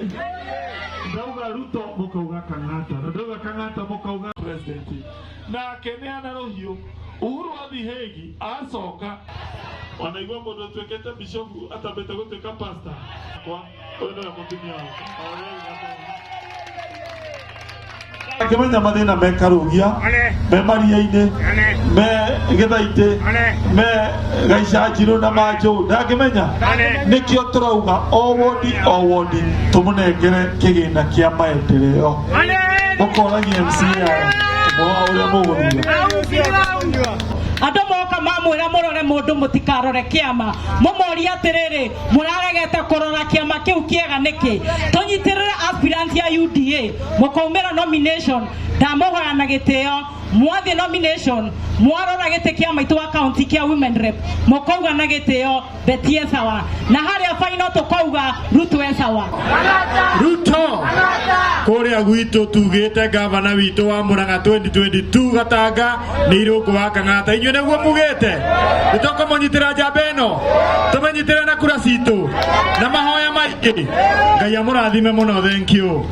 Ndauga Ruto mukauga Kang'ata, na ndauga Kang'ata mukauga president. Na akeneana rũhiũ. Uhuru athiĩ Hague acoka wanaigua mũndũ ũtuĩkĩte bishofu atambĩte gũtuĩka pastor kwa ũyũ nĩwe mũtumia wakwa. Akĩmenya mathĩna me Karũgia, me Maria-inĩ, me Gĩthaitĩ, me Gaicanjirũ na Manjũ, ndangĩmenya. Nĩkĩo tũrauga o wodi o wodi tũmũnengere kĩgĩna kĩa maendeleo. Mũkoragia MCA aya ũrĩa mũgũthura. Andå moka mamwä må rore må ndå må tikarore kä ama må morie atä rä rä må raregete kå rora kä ama kä u kä ega nä kä tå nyitä rä re aspirant ya UDA må kaumä ra nomination ndamå hoya na gä tä o mwathiä nomination mwarora gä tä kä a maitå wa county kä a women rep må kauga na gä tä o Betty sawa na harĩa final tũkauga Ruto e sawa. Ruto kũrĩa gwitũ tugĩte gavana witũ wa Murang'a 2022 Gatanga nĩ Irũngũ wa Kang'ata. Inyuĩ nĩguo mugĩte nĩ tũkũmũnyitĩra njamba ĩno, tũmĩnyitĩre na kura citũ na mahoya maingĩ. Ngai amũrathime mũno. Thank you.